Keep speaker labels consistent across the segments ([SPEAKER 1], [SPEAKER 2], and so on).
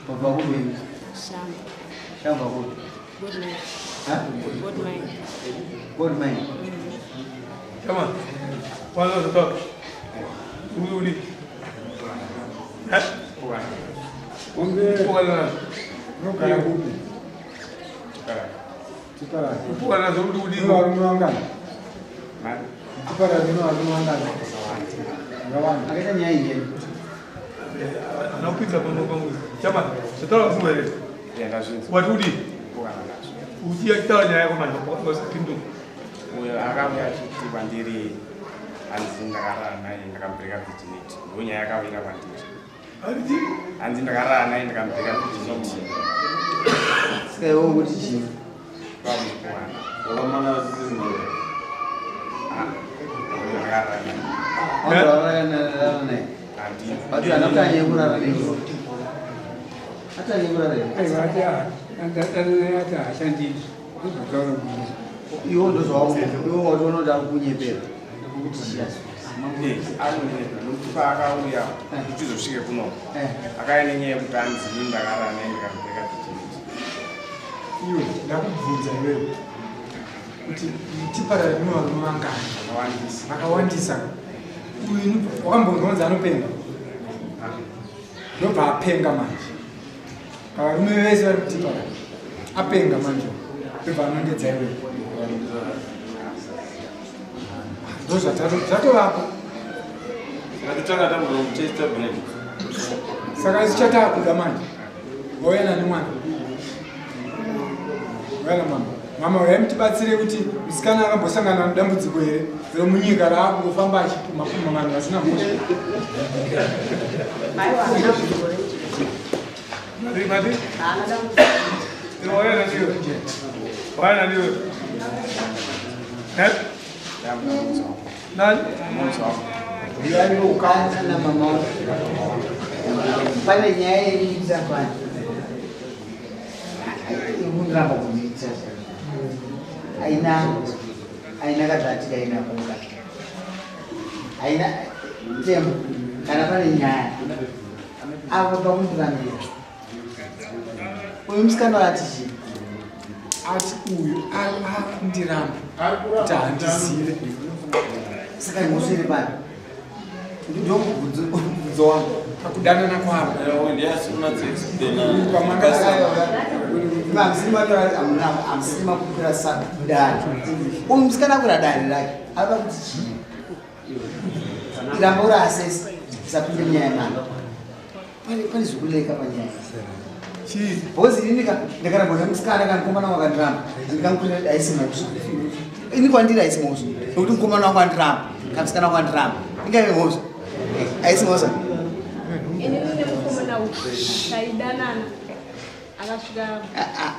[SPEAKER 1] Wabva kupi?
[SPEAKER 2] Shamba.
[SPEAKER 1] Shamba kupi?
[SPEAKER 2] Gold mine.
[SPEAKER 1] Ha?
[SPEAKER 2] Gold mine.
[SPEAKER 1] Gold mine.
[SPEAKER 3] Come on. One of the talk. Uri uri. Eh?
[SPEAKER 4] Ombe
[SPEAKER 3] Kupokana
[SPEAKER 4] unogara kupi? Chiparari.
[SPEAKER 3] Kupokana zvokuti uri.
[SPEAKER 4] Une varume vangani? Chiparari une varume vangani? Vakawanda.
[SPEAKER 1] Akaita nyaya iyi.
[SPEAKER 3] Ana kupinza pamwe pamwe. Chama, zvataura kufunga here? Wati uri. Uchitaura nyaya yako manje wasapinduka.
[SPEAKER 5] Uyo akauya achiti kwandiri hanzi ndakarara naye ndakamubreaka virginity. Ndiyo nyaya yakawira kwandiri.
[SPEAKER 3] Hanzi
[SPEAKER 5] Hanzi ndakarara naye ndakamubreaka virginity.
[SPEAKER 1] Saka iwe ukuti chii?
[SPEAKER 5] Kwamukuwana.
[SPEAKER 6] Wakamana zizimwe.
[SPEAKER 5] Ndakarara naye.
[SPEAKER 1] Wangarara naye.
[SPEAKER 5] Handina.
[SPEAKER 1] But haana kutanya kurara newe. Atanye kurara newe.
[SPEAKER 4] Aiwa ati ati haashandii. Ndozvataura kuti.
[SPEAKER 1] Iwe ndozvawakuita. Iwe watoona kuti akukunyepera. Kuti chiya.
[SPEAKER 5] Anonyepa nokuti paakauya kuti tizosvike kuno
[SPEAKER 1] Eh.
[SPEAKER 5] akauya nenyaya yekuti hanzi ini ndakarara naye ndikamubreaka virginity.
[SPEAKER 4] Iwe ndakubvunza iwewe kuti Chiparari mune varume vangani?
[SPEAKER 5] Vakawandisa.
[SPEAKER 4] Vakawandisa. Uyu wakambonzwa anopenga? Ndobva apenga manje. Pavarume vese vari kuTiparari apenga manje. Ndobva anongedza iwewe. Ndozvatovapo.
[SPEAKER 6] Ngatotanga tambomutesta brain.
[SPEAKER 4] Saka isu chatakuda manje. Vauya nani mwana? Vauya namama. Mama uyai mutibatsire kuti musikana akambosangana nedambudziko here remunyika raakungofamba achipuma puma vanhu vasina mhosva.
[SPEAKER 2] Aiwa, haana dambudziko remunyika.
[SPEAKER 3] Mati mati.
[SPEAKER 2] Haana dambudziko.
[SPEAKER 3] Waya naniwe. Waya naniwe. Eh? Nani?
[SPEAKER 4] Uyai ukama.
[SPEAKER 1] Na mama wako. Pane nyaya iriita pano. Ikundiramba kundiita. Haina haina kadhati kaina kumukati. Haina tembo kana pane nyaya. Apa pakundirambira. Uyu musikana ati chii?
[SPEAKER 4] Ati uyu akundiramba kuti handizive.
[SPEAKER 1] Saka mhosva iri pano. Ndiwo mubvunzo wangu.
[SPEAKER 4] Pakudanana kwavo.
[SPEAKER 1] Hamusiri makukwira dare. Uyu musikana akwira dare rake. Ava kuti chii? Ramba uri asesi. Usapinde munyaya yemwana. Pane zvekuleka panyaya.
[SPEAKER 3] Chii?
[SPEAKER 1] Because inini ka ndakarambwa nemusikana kana mukomana wangu akandiramba. Ndikamukwira haisi mhosva. Ini kwandiri haisi mhosva. Nekuti mukomana wangu andiramba. Kana musikana wangu andiramba. Ingave mhosva. Haisi mhosva.
[SPEAKER 2] Inini nemukomana uyu taidanana akasvika
[SPEAKER 1] Ah, ah.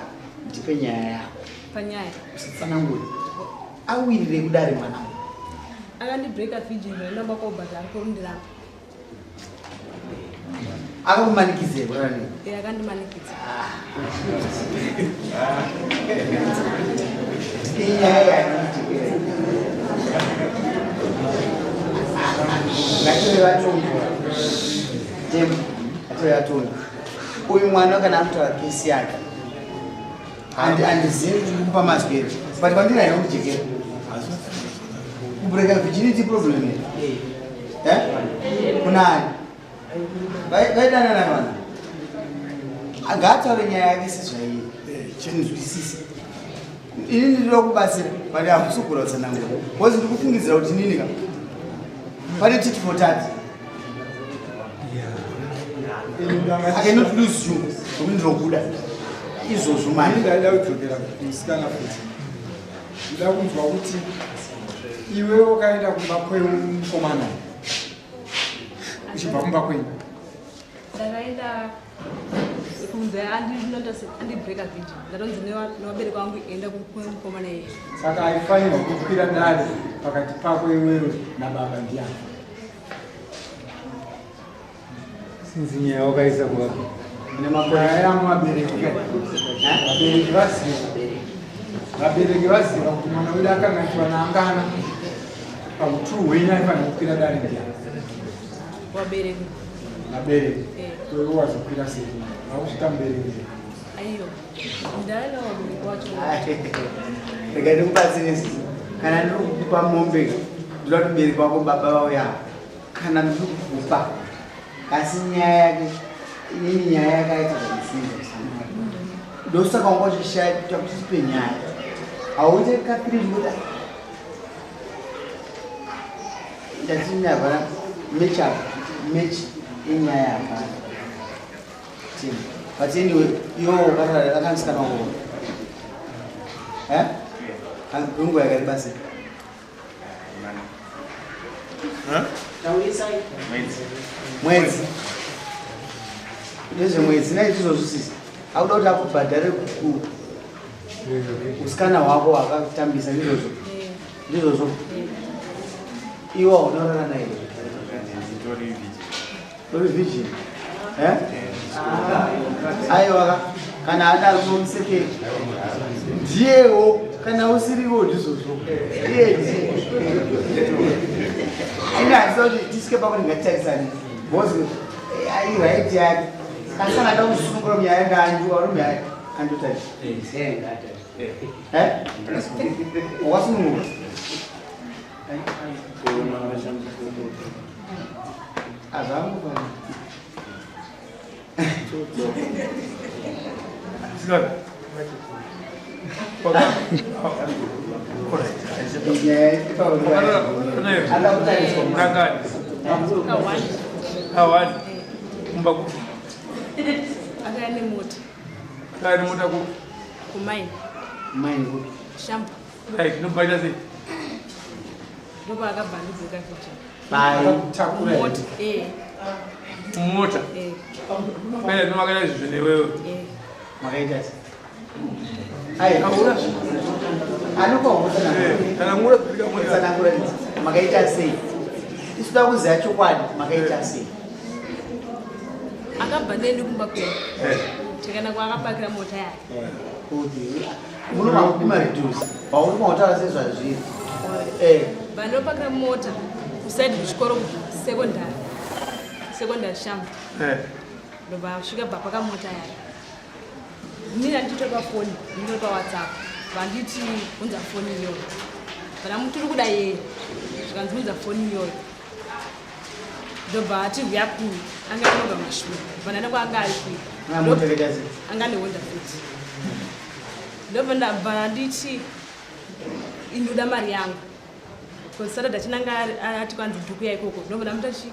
[SPEAKER 1] Ndipe nyaya yako.
[SPEAKER 2] panyaya
[SPEAKER 1] Usatsanangure. Awirire kudare mwana wangu.
[SPEAKER 2] akandibreaka virgin ndainamba kobhadhara kurundiramba.
[SPEAKER 1] Akakumanikidzira kurara newe.
[SPEAKER 2] Iye akandimanikidza.
[SPEAKER 1] Inyaya yanditikira. Ngative vatongi. Tembo, ngative vatongi. Uyu mwana kana amutaura kesi yake. Handizivi kuti ndikupa mazwi here. But kwandiri haina kundijekera. Kubreka virginity problem here. Eh? Kunani? Vaidanana vana. Ngaataure nyaya yake sezvairi. Tinzwisise. Ini ndinoda kubatsira but hakusi kugona kutsanangura. Because ndikufungidzira kuti nini ka. Pane tit for tat. I cannot lose you. Nokuti ndinokuda. Izvozvo manje.
[SPEAKER 4] Ndaida kudzokera kumusikana futi. Ndoda kunzwa kuti iwe wakaenda kumba kwemukomana uchibva kumba kwenyu.
[SPEAKER 2] Ndakaenda kunze andibreaka virgin. Ndatonzi nevabereki vangu enda kwemukomana iyeye.
[SPEAKER 4] Saka aifanirwa kukwira dare pakati pako iwewe nababa ndiani?
[SPEAKER 7] Sinzi nyaya wakaisa kuvapi?
[SPEAKER 4] Nyaya yangu vabereki ka. Vabereki vaziva. Vabereki vaziva kuti mwana wedu akanganiswa naangana. Pauturu hwenyu aifanira kukwira dare ndiani?
[SPEAKER 2] Vabereki.
[SPEAKER 4] Vabereki. Iwe wazokwira sei? Wakusvika mubereki.
[SPEAKER 2] Aiyo. Ndana wabereki wacho.
[SPEAKER 1] Rega ndikubatsire sisi. Kana ndiri kukupa mombe, ndoda kuti mubereki wako baba vauya. Kana ndiri kukupa. Asi nyaya yake, inini nyaya yakaita zvekusunga. Ndosaka wanga uchishaya kuti tipe nyaya. Hauite kapiri zvekuti ndatini hapana match up, match inyaya hapana. Tini. But anyway, iwo akamusikana wako. Eh? Nguva yakareba sei? Mwedzi. Nezvemwedzi naizvozvo sisi. Akuda kuti akubhadhare usikana hwako hwakatambisa ndizvozvo. Ndizvozvo. Iwe unorara naye. Tori virgin. Eh? Aiwa kana adaro unomusekera. Ndiyewo kana usiriwo ndizvozvo. Iye ndiye. Ine handisa kuti tisvike pakuti ngatitarisane. Because right yake. Kasi kana ada kusunungura munyaya yanga andiwa uri munyaya andotarisa. Eh? Wakasunungura? Azvangofana.
[SPEAKER 3] Sikana. Kangani? Kawani. Kumba kupi?
[SPEAKER 2] Akauya nemota.
[SPEAKER 3] Akauya nemota kupi?
[SPEAKER 2] Kumaini.
[SPEAKER 1] Maini kupi?
[SPEAKER 2] Shamba.
[SPEAKER 3] Right, ndobaita sei?
[SPEAKER 2] Ndopa akabva andibveka futi.
[SPEAKER 1] Pai.
[SPEAKER 2] Mota. Eh.
[SPEAKER 3] Mota.
[SPEAKER 2] Eh.
[SPEAKER 3] Makaita ndomakaita izvi newewe.
[SPEAKER 2] Eh.
[SPEAKER 1] Makaita sei? Ai, anopa
[SPEAKER 3] Tsanangura
[SPEAKER 1] tsanangura makaita sei? Isu toda kuziva chokwadi makaita sei?
[SPEAKER 2] Akabva neni kumba kwedu. Takaenda kwaakapakira mota yake.
[SPEAKER 1] Kuti munoma reduce. Pauri mautaura sezvazviri. Eh.
[SPEAKER 2] Vanopakira mota kusaidi kuchikoro secondary. Secondary shamba.
[SPEAKER 3] Eh.
[SPEAKER 2] Ndobva asvika bva paka mota yake. Inini handitori pafoni, ndinori paWhatsApp. Vanditi unza foni iyoyo. Vana tiri kuda yeye. Zvikanzi unza foni iyoyo. Ndobva ati huya kuno. Anga anoga mashure. Bva kwaanga ari kuita.
[SPEAKER 1] Mota yakaita sei?
[SPEAKER 2] Anga nehonda futi. Ndobva ndabva nditi indoda mari yangu. Because Saturday achinanga ati kwanzi ndikuya ikoko. Ndobva ndamuti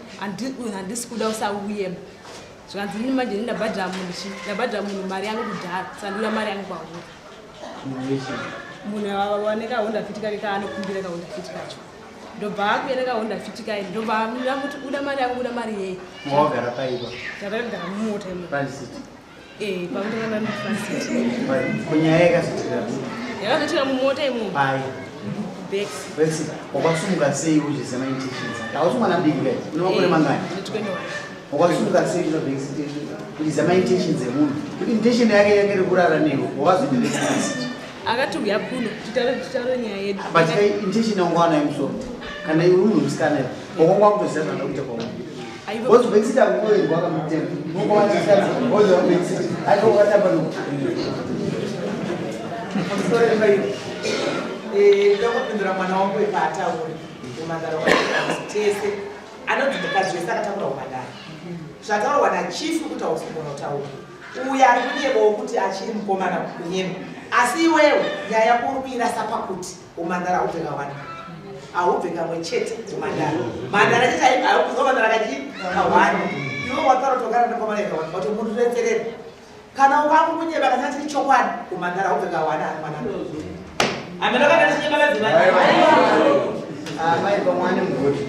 [SPEAKER 2] handisi kuda usauye. Zvikanzi inini manje ini ndabhadhara munhu chi ndabhadhara munhu mari yangu kudhara. Saka ndoda mari yangu kwauri. Munhu ane kahonda fiti kake kaanokumbira kahonda fiti kacho. Ndobva akuya nekahonda fiti kaye. Ndobva ndamuti uda mari yangu uda mari yei.
[SPEAKER 1] Mawagara paipa.
[SPEAKER 2] Ndakagara mumota imo.
[SPEAKER 1] Front seat.
[SPEAKER 2] Eh, pakuti front seat.
[SPEAKER 1] Kunyaya yakazoitira.
[SPEAKER 2] Yakazoitira mumota imo.
[SPEAKER 1] Pai.
[SPEAKER 2] Back.
[SPEAKER 1] Back. Wakasumuka sei uzviziva maintentions ake? Hausi mwana mudiki kai? Une makore mangani?
[SPEAKER 2] Ndine 21.
[SPEAKER 1] Wakasumuka sei kuno back seat? Kuziva maintentions emunhu. Kuti intention yake yange iri kurara newe. Wakazoita back seat.
[SPEAKER 2] Akati uya kuno titaure nyaya yedu.
[SPEAKER 1] But kai intention yangu wanayo musoro. Kana iwe uri musikana iwe. Wakanga wakutoziva zvanoda kuita kwauri. Because back seat hakungoendwa kamutemo. Unongowachisikana. Woziva back seat. Acho wakatamba no.
[SPEAKER 8] Ndakupindura mwana wangu ipaatauri umhandara tese anonzi mukadzi wese akatakura umhandara zvataurwa nachifu kuti hausigona kutaura uyo ari kunyebawo kuti achiri mukomana kunyema asi iwewe nyaya yako uri kuirasa pakuti umhandara haubve kawanda haubve kamwe chete umhandara mhandara chete haubve mhandara kachi kawanda iwe wataura kuti wakara nemukomana ikawanda kuti mundiretserere kana ukangukunyeba kana chiri chokwadi umhandara haubve kawanda ari mwana ameno kana tichinyeba madzimai
[SPEAKER 1] Amai pamwe ane mugoti.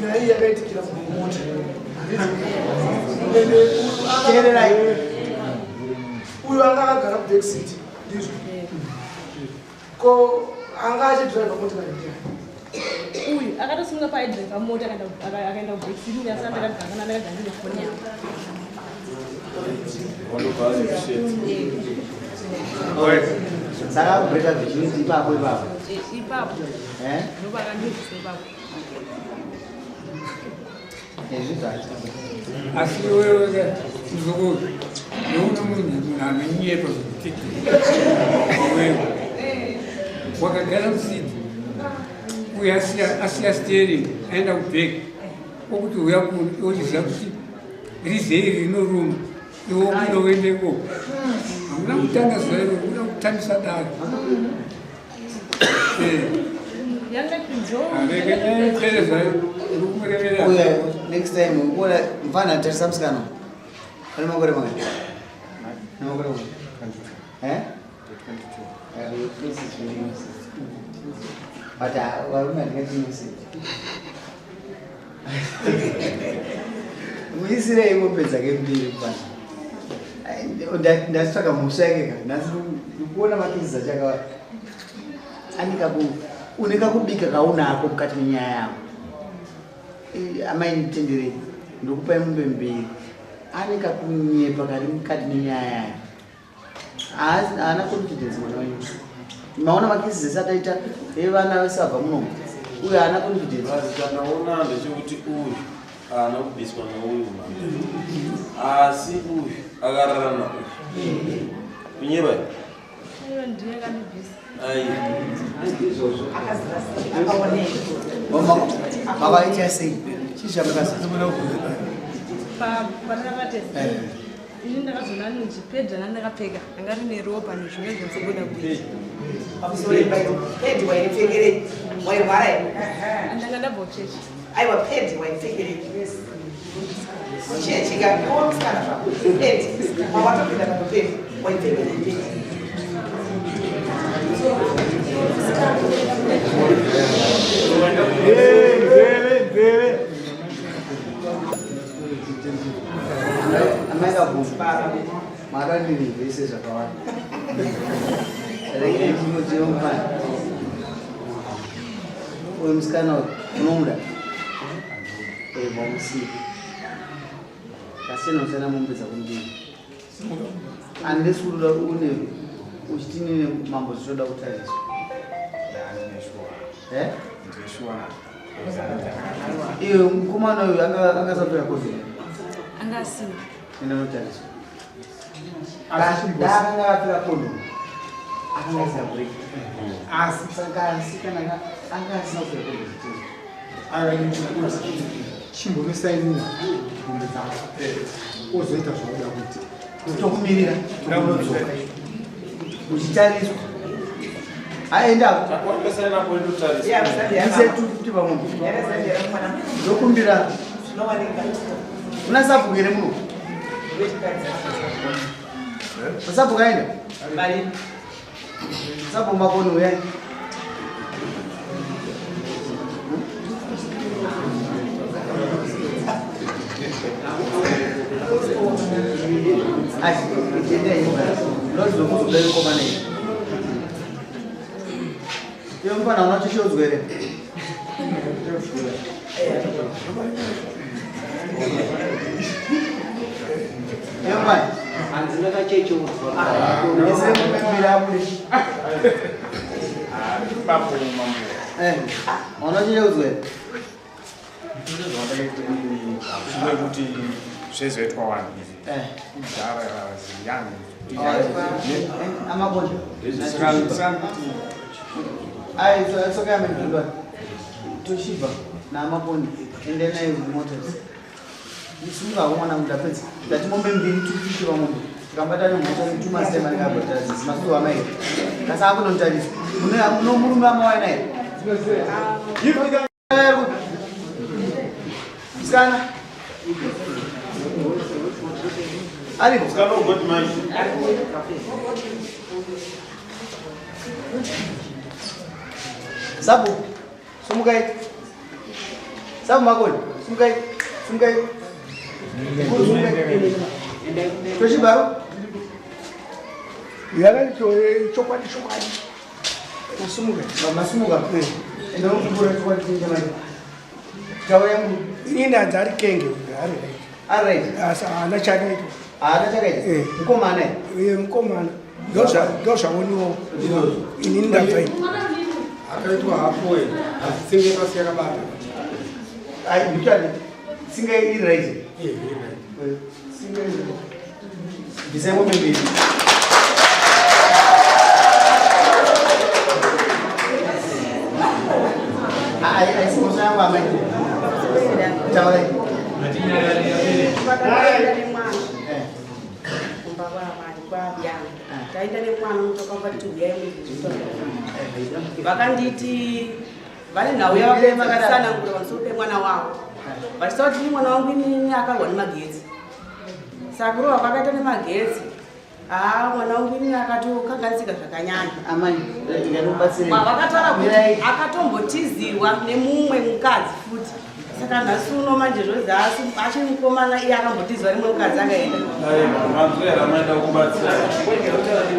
[SPEAKER 4] Nyaya iyi yakaitikira mumota.
[SPEAKER 1] Teererai.
[SPEAKER 4] Uyu anga akagara kuback seat ndizvo. Ko anga achidhiraivha motikari ndiani?
[SPEAKER 2] Uyu akatosunga paidhiraivha mota akaenda kuback seat ini asati ndakagara kana ndakagara ndine foni yangu.
[SPEAKER 1] Saka akubreaka virginity ipapo ipapo.
[SPEAKER 2] Ipapo.
[SPEAKER 1] Eh?
[SPEAKER 2] Ndopakandibvisa ipapo.
[SPEAKER 1] Izvi zvacho.
[SPEAKER 7] Asi iwewe muzukuru, ndeuno munhu anonyepa zvekuti iwewe wakagara musiti uye asiya steering aenda kubheki okuti uya kuno iwe uchiziva kuti rizei rinoruma iwe ukuda uende ikoko. Hamuna kutanga zuva iro, kuda kutambisa dare.
[SPEAKER 1] Uya next time ukuona mfana tarisa musikana. Ane makore mangani? Ane makore mangani? Eh? 22. Your face is very innocent. But varume handingati innocent. Muisirei mombe dzake mbiri mfana. Ndatsvaka mhosva yake ka. Nhasi ndikuona makezi acho akawanda. Ane kaku une kakubika kaunako mukati menyaya yako. Amai nditenderei ndokupai mombe mbiri. Ane kakunyepa kari mukati menyaya yake. Haana confidence mwana wenyu. Maona makisi ese ataita evana vese vabva munomu. Uyu haana confidence.
[SPEAKER 6] Chandaona ndechekuti uyu haana kubviswa neuyu mwana, asi uyu akarara nauyu. Kunyeba here?
[SPEAKER 2] Aiwa, ndiye akandibvisa.
[SPEAKER 6] Ai.
[SPEAKER 1] Makaita sei? Chii chamukasa?
[SPEAKER 2] Pandakatesta ini ndakazoona anonzi pedi ranga ndakapfeka ranga rine ropa nezvimwe zvinozobuda kuita.
[SPEAKER 8] Pamusoro pedi waipfekerei? Wairwara here?
[SPEAKER 2] Ndanga ndabva kuchechi.
[SPEAKER 8] Aiwa, pedi waipfekerei? Kuchechi ka, iwe musikana zvako. Pedi. Mawatopinda papo pedi. Waipfekerei pedi?
[SPEAKER 3] Nzeve, nzeve.
[SPEAKER 1] Amai kabvumba makandirivhese zvakawanda. Regai ndinotiwo mufana. Uyu musikana uyu unomuda? Wamusiya. Kasiyana kusiyana mombe dzako mbiri. Handisi kuda une uchiti nini mambo zvichoda kutariswa. Eh? Iwe mukomana uyu angasapera kozi.
[SPEAKER 2] Anga asina.
[SPEAKER 1] Enda unotariswa. Akanga apera kondomu. Akanga asina break. Asi saka asi kana anga asina kupera kondomu.
[SPEAKER 4] Chimbonosainira mombe dzako ozoita zvauda kuita.
[SPEAKER 1] Tokumirira tokunodzoka uchitariswa. Aenda. Ise 250 pamombe. Ndokumbira. Una sabhuku here muno? Sabhuku aenda? Sabhuku Makoni uyai. Asi, itiendei nyumba. Ndinozokuzoda mukomana iyi. Iwe mufana una chishodzwa here? Iwe mufana.
[SPEAKER 9] Handina kachecheudzwa.
[SPEAKER 1] Ese mupira abude. Eh, una chicheudzwa here?
[SPEAKER 5] Kuti zvezoitwa vanhu izvi kudhara young.
[SPEAKER 1] Amakonde. Ai, it's okay, I'm in Toshiba naAmakonde ende naye kumotors. Isimuka mwana ndapedza. Ndati mombe mbiri 250 pamombe. Tikambata nemhosva two months time anenge abhadhara masuwa amai. Kasi akunotariswa. Mune muno murume amawaya naye. Musikana. Ari.
[SPEAKER 6] Musikana ugoti manje.
[SPEAKER 1] Sabu, sumukai. Sabu Makoni, sumukai. Sumukai. Sumukai. Toshibaro.
[SPEAKER 4] Yakati chokwadi chokwadi.
[SPEAKER 1] Masumuka. Masumuka. Enda unokubura chokwadi chenje manje. Taura yangu.
[SPEAKER 4] Ini ndanzi ari kenge uyu, ari right.
[SPEAKER 1] Ari right.
[SPEAKER 4] Asi haana chakaitwa.
[SPEAKER 1] Haana chakaita.
[SPEAKER 4] Eh.
[SPEAKER 1] Mukomana.
[SPEAKER 4] Iye mukomana.
[SPEAKER 10] Ndozvaoniwo inini ndabva ini.
[SPEAKER 4] Akaitwa hapo hatsinge pasi yakabata.
[SPEAKER 1] Ai nditani tsinga iri right. Eh, tsinga iri right. Bvisai mombe mbiri. Haisi mhosva yangu amai. Taurai.
[SPEAKER 11] Kumba kwaamai kwaabiyanga taenda nemwana mutokambati huyai muzvitoro vakanditi vane nhau yavakatsanangura pamusoro pemwana wavo vachitaura kuti mwana wangu inini akarwa nemagetsi saka kurova kwakaita nemagetsi haa mwana wangu inini akatokanganisika zvakanyanya vakataura kuti akatombotizirwa nemumwe mukadzi futi saka nhasi uno manje zvozi achiri mukomana iye akambotizwa rimwe mukadzi akaenda.
[SPEAKER 6] Manzwi here amaenda kubatsira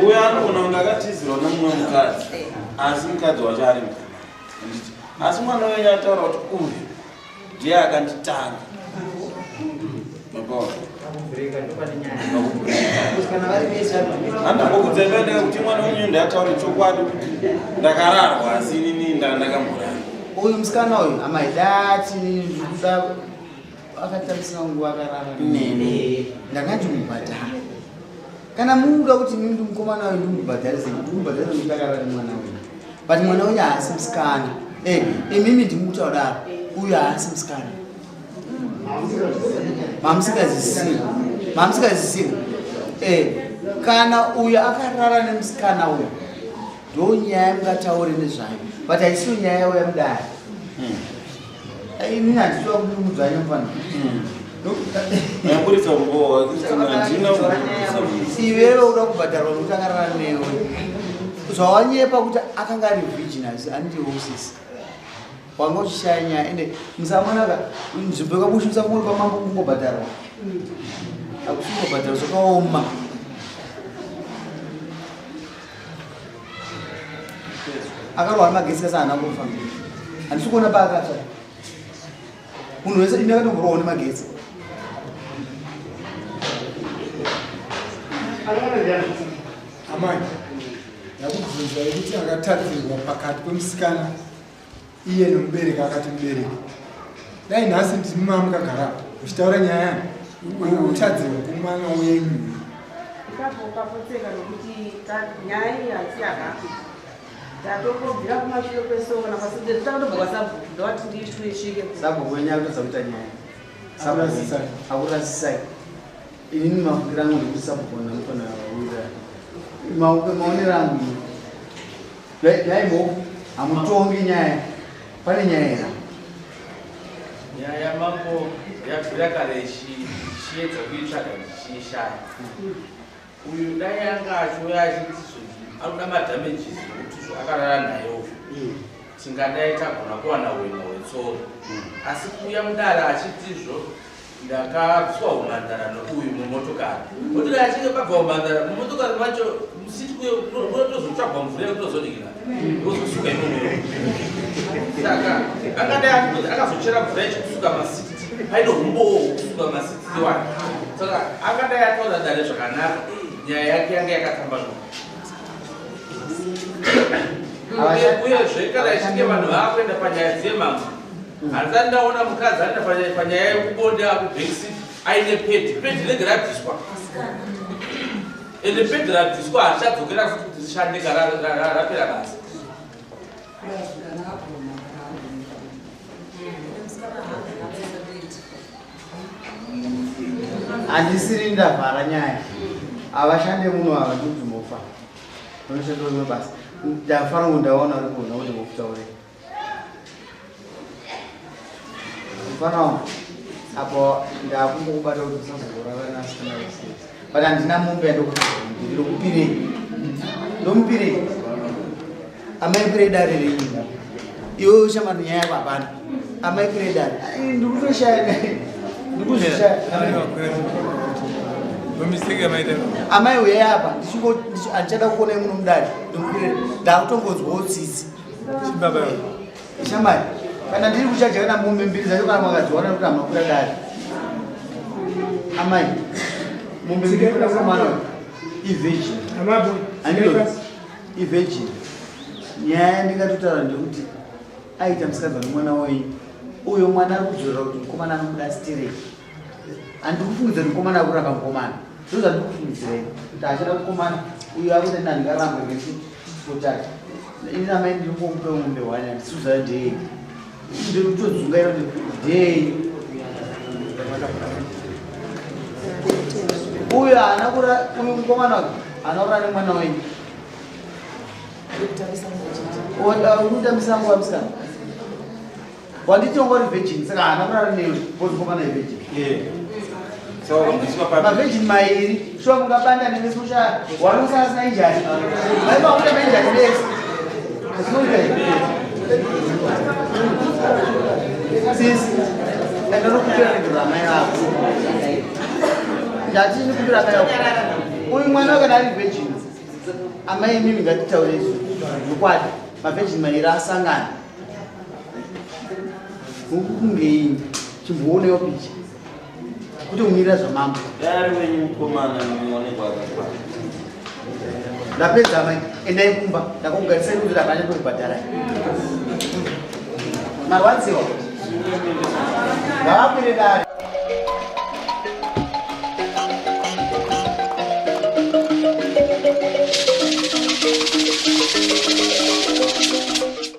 [SPEAKER 6] uyo anogona kunge akatizirwa nemumwe mukadzi asi mukadzi wacho ari mukadzi asi mwana wenyu ataura kuti uyu ndiye akanditanga. Andambokudzai kuti mwana wenyu ndiataure chokwadi kuti ndakararwa asi inini ndakamborara.
[SPEAKER 1] Uyu musikana uyu amai dati ndikuda akatambisira nguva akarara neni ndanga ndimubhadhara. Kana muda kuti inini ndimukomana uyu ndimubhadharise, ndimubhadharise nekuti akarara nemwana uyu. But mwana uyu haasi musikana. Eh, imimi ndimukutaura daro. Uyu haasi musikana. Mamusikazisiva. Mamusikazisiva. Eh, kana uyu akarara nemusikana uyu ndo nyaya mungataure nezvayo but haisiyo nyaya yauya mudare. Inini handitoda kuti mudzvanye mufana.
[SPEAKER 6] Yaburitsa umbowo, handina
[SPEAKER 1] Iwewe uda kubhadharwa nokuti akarara newe. Zvawanyepa kuti akanga ari virgin handiwo sisi. Wanga uchishaya nyaya ende musamonaka nzvimbo yekabushu musakumuri kwamambo kungobhadharwa. Hakusi kungobhadharwa zvakaoma. Akarwa nemagetsi kasi haana kufa. Handisi kuona paakatsva. Munhu wese imi akatomborohwa nemagetsi.
[SPEAKER 4] Amai, ndakubvunza yekuti akatadzirwa pakati pemusikana iye nomubereki akati mubereki. Dai nhasi ndimi mamukagara muchitaura nyaya utadzirwa kumwana wenyu.
[SPEAKER 11] Ipapo papotseka nokuti nyaya iyi haisi yakapi. Tatongobvira kumashure kwesoko kana kwasabhuku takatobva kwasabhuku ndowati ndisvike.
[SPEAKER 1] Sabhuku wenyu akutadza kuita nyaya. Akurasisai. Akurasisai. Inini mafungiro angu ndekuti sabhuku namufana wawira. Maonero angu ini. Dai mhofu hamutongi nyaya. Pane nyaya here?
[SPEAKER 12] Nyaya yamambo yabvira kare ichiedza kuitsvaga ndichiishaya. Uyu dai anga achiuya achiti zvinhu anoda madamages ekuti zvo akarara naye uyu. Tingadai tagona kuwana hwema hwetsoro. Asi kuuya mudare achitizvo ndakabviswa humhandara nouyu mumotokari. Motokari achinge pabva humhandara mumotokari macho musiti kuye kunotozotsvagwa mvura yekutozodikira. Wozosuka imomo. Saka angadai achitozi akazochera mvura yechikusuka masiti paine humbowo hwekusuka masiti wake. Saka angadai ataura dare zvakanaka nyaya yake yanga yakatambanuka. Uyezve kana ichinge vanhu vakuenda panyaya dzemambo handisati ndaona mukadzi aenda panyaya yekubonde akubackseat aine pedi pedi rinenge rabviswa ende pedi rabviswa harichadzokera futi kuti rishande rapera basa.
[SPEAKER 1] Handisiri ndavhara nyaya. Havashande muno ava ndikuti mofa. Vanoshanda rimwe basa. Ndafara ngo ndaona uri kuona kuti mofutaure. Mfana wangu apo ndakumbokubata kuti usazorara nasikana vese. But handina mombe yandokuti ndokupirei. Ndomupirei. Amai pirei dare renyu. Iwe ushamari nyaya yako hapana. Amai pirei dare. Ndikutoshaya. Ndikuzvishaya. Amai uyai apa handichada kukuonai muno mudare. Ndomupirei. Ndakutongonzwawo tsitsi. Shamari, kana ndiri kuchaja kana mombe mbiri dzacho kana makadziwana kuti hamakura dare. Amai, mombe mbiri kuda kumwana ivirgin. Andilo ivirgin. Nyaya yandingatotaura ndekuti aita musikazwa nemwana wenyu. Uyo mwana ari kudzorera kuti mukomana anomuda stereki. Handiri kufungidza kuti mukomana ari kuramba mukomana. Ndozvo zvandiri kufungidzira ini. Kuti achada mukomana uyo akuti ini handingarambwe nechituko chake. Ini namai ndiri kungomupa mombe hwani handisi kuziva ndeyei. Ndiri kutodzungaira kuti ndeyei. Uyo haana kura uyu mukomana uyu haana kurara nemwana wenyu. Uri kutambisa nguva musikana. Wanditi wanga uri virgin saka haana kurara newe because mukomana ivirgin. Mavirgin mairi shuwa mungabanda nevese mushaya wari usana asina injari. Maiva kune mainjari vese. Zvinoita here? Sisi, enda nokupira regero ramai vako. Ndati ndikupira amai vako. Uyu mwana wakana ari virgin. Amai imimi ngatitaure izvo. Zvokwadi, mavirgin mairi asangana. Mukungei chimboonewo picha kuti kumirira zvamambo.
[SPEAKER 6] Dai ari wenyu mukomana muonekwa akakwana.
[SPEAKER 1] Ndapedza mai, endai kumba ndakugarisai kuti hapana pekubhadhara. Marwadziwa. Ngavakwire dare.